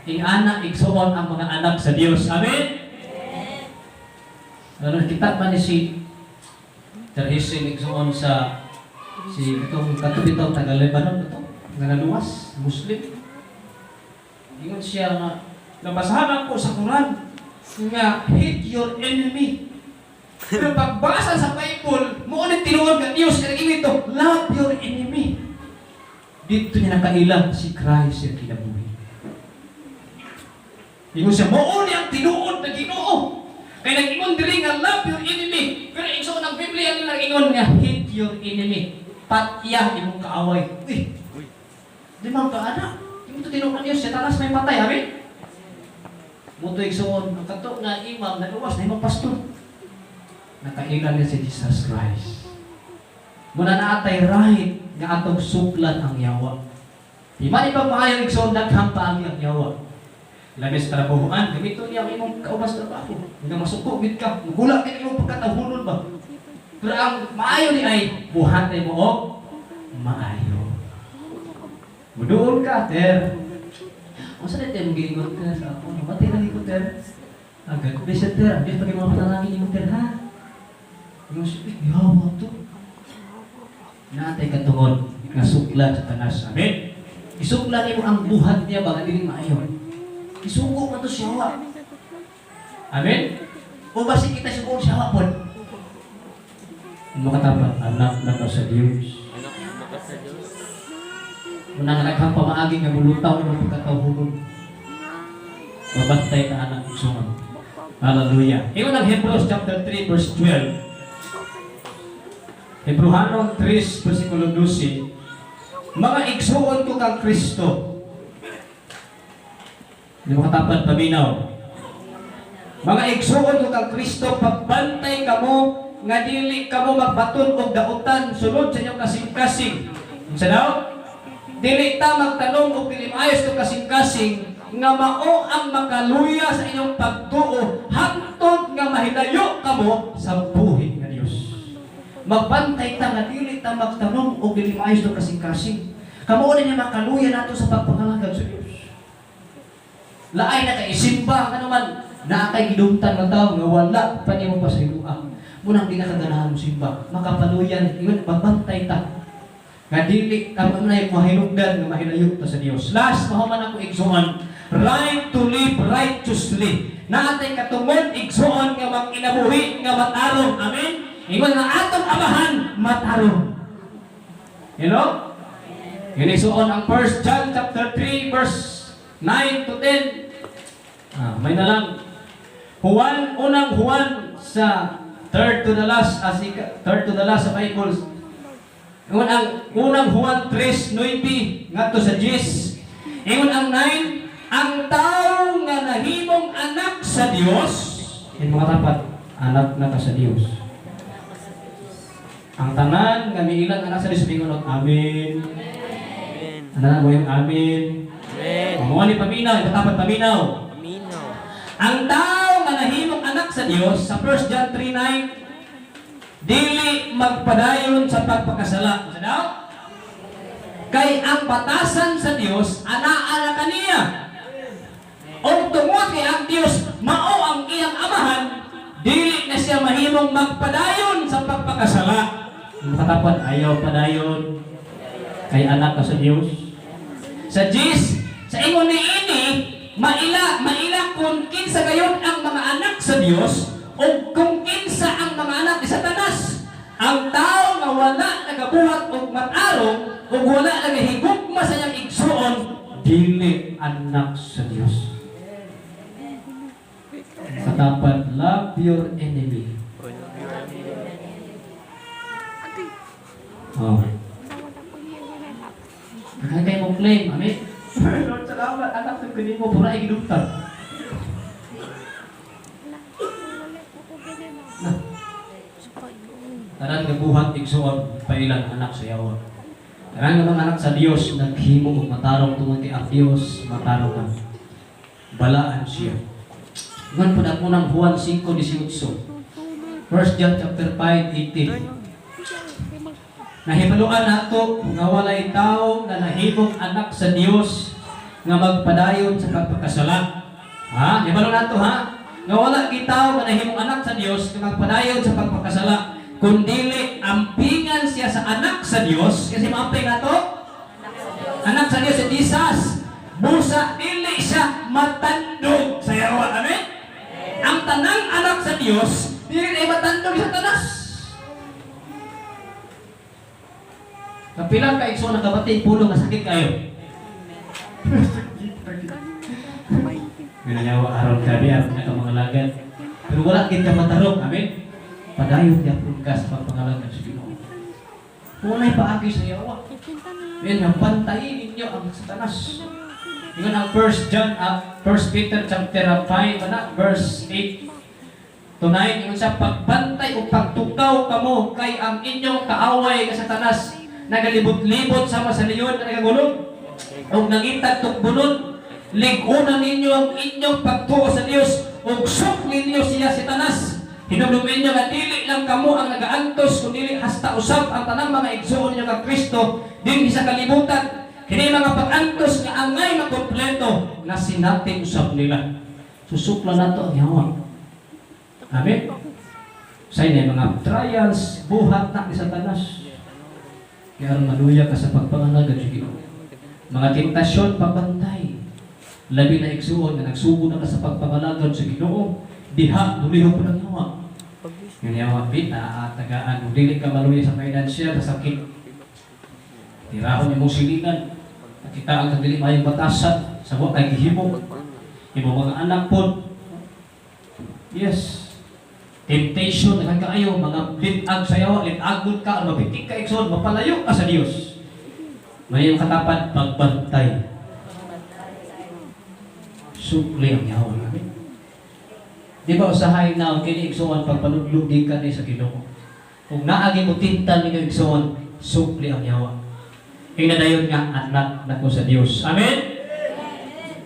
Ing ana, igsuon, ang mga anak sa Dios. Amen? Ano, kita man ni si Terhesin, igsuon, sa si itong kato bitaw taga Lebanon ito nga naluwas, Muslim. Ingon siya nga nabasahan ako sa Quran nga "Hate your enemy." Pero pagbasa sa Bible, mao ni tinuod nga Dios kay nag ito, "Love your enemy." Dito niya nakaila si Christ yung kinabuhi. Ingon siya, mao ni ang tinuod na Ginoo. Kay nag-ingon diri nga "Love your enemy." Pero igsoon, ang Biblia nila ingon nga "Hate your enemy." Patya imong kaaway. Uy. Uy. Di man ka ana. Di mo to tinuod ng Dios, Satanas may patay, amen? Muto, igsoon, ang kato nga imam naluwas na imong pastor. Nakaila niya si Jesus Christ. Muna na atay right nga atong suklan ang yawa. Di man ipagmaayo, igsoon, daghang paagi ang yawa. Labi sa trabahoan, gamito niya ang imong kaubas trabaho. Nga masuko gid ka, mugula kay imong pagkatawhonon ba. Pero ang maayo ni ay buhatay mo og maayo. Muduol ka, ter. Unsa na tayo giingon ka sa ako? Namatay lang ko, ter. Ah, God bless you, ter. Ang Diyos pag mga panalangin nimo, ter, ha? Ingon siya, eh, yawa to. Naatay katungod nga suklan sa tanas. Amen? Isuklan nimo ang buhat niya ba nga dili maayo. Isugo man to siya wa. Amen? O basi kita sugo siya wa pod. Makatapat, anak na ka sa Dios. Anak na ka sa Diyos. Unang nga daghang pamaagi nga mulutaw mo pagkatawhonon. Babantay ka anak igsoon. Hallelujah. Ingon ang Hebrews chapter 3 verse 12. Hebrehanon 3 versikulo 12. Mga igsuon ko kang Kristo. Hindi mo katapad paminaw. Mga igsuon ko kang Kristo, pagbantay kamo nga dili kamo magbaton og dautan sulod sa inyong kasing-kasing. Unsa daw? Dili ta magtanom og dili maayo sa kasing-kasing nga mao ang makaluya sa inyong pagtuo hangtod nga mahilayo kamo sa buhi nga Dios. Magbantay ta nga dili ta magtanom og dili maayo sa kasing-kasing. Kamo na niya makaluya nato sa pagpangalagad sa Dios. Laay na kay isimba ka naman naa kay gidumtan nga tawo nga wala pa nimo pasayloa. Munang di na kaganahan mo simba, makapaluyan ingon magbantay ta nga dili kamo na mahinugdan nga mahilayo ta sa Dios. Last, mahuman ako igsuon, right to live righteously. Naatay katungod igsuon nga magkinabuhi nga matarong. Amen. Ingon nga atong amahan matarong. Hello? Yun igsuon ang 1 John chapter 3 verse 9 to 10. Ah, may na lang. Juan, unang Juan sa third to the last, as third to the last sa Bible. Ingon ang unang Juan 3:9 ngadto sa 10. Ingon ang 9, ang tao nga nahimong anak sa Dios, Yung mga tapat, anak na ka sa Dios. Ang tanan nga miilang anak sa Dios mingon og amen. Amen. Tanan mo yung amen. Amen. Mo ni paminaw, ipatapat paminaw. Paminaw. Ang tao nga nahimong anak sa Dios sa 1 John 3:9, dili magpadayon sa pagpakasala. Unsa daw? Kay ang batasan sa Dios anaa na kaniya. Og tungod kay ang Dios mao ang iyang amahan, dili na siya mahimong magpadayon sa pagpakasala. Yung mga tapat, ayaw padayon kay anak ka sa Dios. Sa Jis, sa ingon ni ini, maila maila kung kinsa gayon ang mga anak sa Dios o kung kinsa ang mga anak ni Satanas. Ang tao nga wala nagabuhat og matarong ug wala nagahigugma sa iyang igsuon, Dili anak sa Dios. Katapat, love your enemy. Oh. Kaya kayo mo claim, amen? Lord, salamat, anak sa kunin mo, pura ay gidumtan. Na. Tanan nga buhat igsuon pailang anak sa yawa. Tanan nga mga anak sa Dios naghimo og matarong tungod kay ang Dios matarong man. Balaan siya. Ngan pud ang unang Juan 5:18. 1 John chapter 5:18. Nahibaluan nato nga walay tao nga nahimong anak sa Dios nga magpadayon sa pagpakasala. Ha? Nahibalo nato ha? Nga wala gyud tao nga nahimong anak sa Dios nga magpadayon sa pagpakasala, kundili ampingan siya sa anak sa Dios kasi maamping nato anak sa Dios si Jesus. Busa dili siya matandog sa yawa. Amen? Ang tanang anak sa Dios dili ay matandog sa tanas. Kapila ka igsoon nakabati pulo nga sakit kayo. Minayawa aron ka biya aron ka mga lagan. Pero wala gid ka matarong, amen. Padayon gyapon ka sa pagpangalagan sa Ginoo. Walay paagi sa yawa. Yan, nga bantayin ninyo ang Satanas. Ingon ang 1 John, 1 Peter chapter 5, ana, verse 8 to 9, ingon siya, pagbantay o pagtukaw kamo kay ang inyong kaaway nga Satanas nagalibot-libot sama sa leon nga nagagulong ug nangitag tukbunon. Lig-unan ninyo ang inyong pagtuo sa Dios ug sukli ninyo siya si Satanas. Hinumdum ninyo nga dili lang kamo ang nagaantos kundi hasta usab ang tanang mga igsuon ninyo kang Kristo dinhi sa kalibutan. Kini mga pag-antos nga angay makompleto. Nga sinati usab nila. Susukla nato ang yawa. Amen? Sa inyo, mga trials, buhat na ni Satanas. Kaya aron maluya ka sa pagpangalagad sa Ginoo. Mga tentasyon, pabantay. Labi na, igsuon, nga nagsugod na ka sa pagpangalagad sa Ginoo, diha mulihok po ng yawa. Yung yawa, bita, tagaan, kung dili ka maluya sa financial, sa sakit. Tirahon imong silingan. Nakita ang dili maayong batasan, sa wa kay gihimo. Imong mga anak po. Yes. Temptation, daghan kaayo, mga litag sa yawa, litagon ka, mabitik ka, igsoon, mapalayo ka sa Dios. May yung katapad, pagbantay. Sukli ang yawa. Amen. Di ba usahay na kini, igsoon, pagpanudlog ka ni sa Ginoo? Kung naagi mo tintal ninyo, igsoon, sukli ang yawa. Kaya dayon nga anak nako sa Dios. Amen?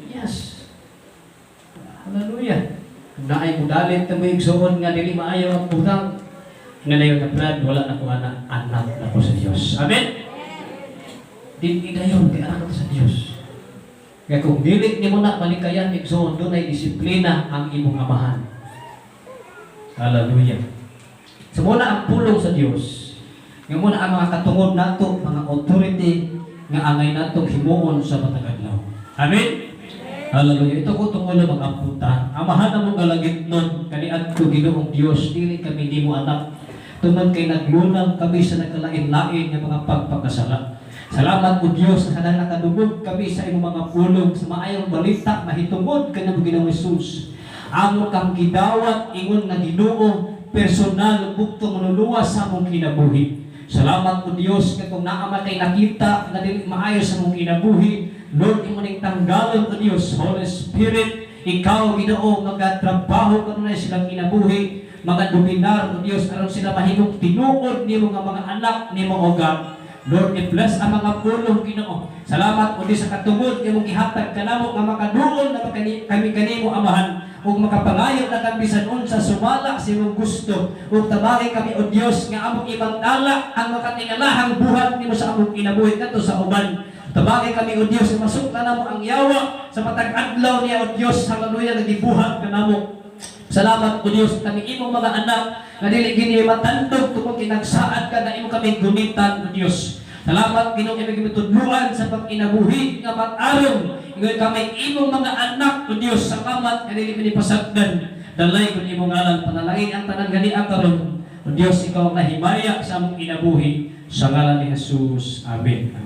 Yes. Hallelujah. Kung naay mudalit na mo, igsoon, nga dili maayo ang butang, nga dayon nga brad, wala na ko anak, anak nako sa Dios. Amen? Dili dayon kay anak sa Dios. Kaya kung dili nimo na malikayan, igsoon, dunay disiplina ang imong amahan. Hallelujah. So muna ang pulong sa Dios. Nga muna ang mga katungod nato, mga authority nga angay natong himuon sa matag adlaw. Amen. Hallelujah. Ito ko tungod na mag-amputan. Amahan na mong galagitnon, kaniadto Ginoong Dios, dili kami nimo anak. Tungod kay naglunang kami sa nagkalain-lain nga mga pagpakasala. Salamat o Dios sa kanang nakadungog kami sa imong mga pulong sa maayong balita mahitungod kanimo, Ginoong Jesus. Amo kang gidawat ingon nga Ginoo personal bugtong manuluwas sa among kinabuhi. Salamat o Dios kay kung naa man kay nakita nga dili maayo sa among kinabuhi, Lord, imo ning tanggalon o Dios. Holy Spirit, ikaw, Ginoo, magatrabaho kanunay silang kinabuhi, mga dominar o Dios aron sila mahimong tinuod nimo nga mga anak nimo o God. Lord, i-bless ang mga pulong, Ginoo. Salamat o Dios sa katungod imong gihatag kanamo nga makaduol na kami kanimo, Amahan, ug makapangayo na kami bisan unsa sumala sa imong gusto, ug tabangi kami o Dios nga among ibantala ang makatingalahang buhat nimo sa among kinabuhi ngadto sa uban. Tabangi kami o Dios nga masukla namo ang yawa sa matag adlaw niya o Dios. Hallelujah, nagibuhat kanamo. Salamat o Dios, kami imong mga anak nga dili gini matandog tungod kay nagsaad ka na imo kami gunitan o Dios. Salamat, Ginoo, kay gitudluan sa pag-inabuhi nga mag-aron ingon kami imong mga anak o Dios. Salamat nga dili kami pasagdan. Dalay kun imong ngalan, panalangin ang tanan gani karon. O Dios, ikaw ang nahimaya sa among kinabuhi, sa ngalan ni Jesus. Amen.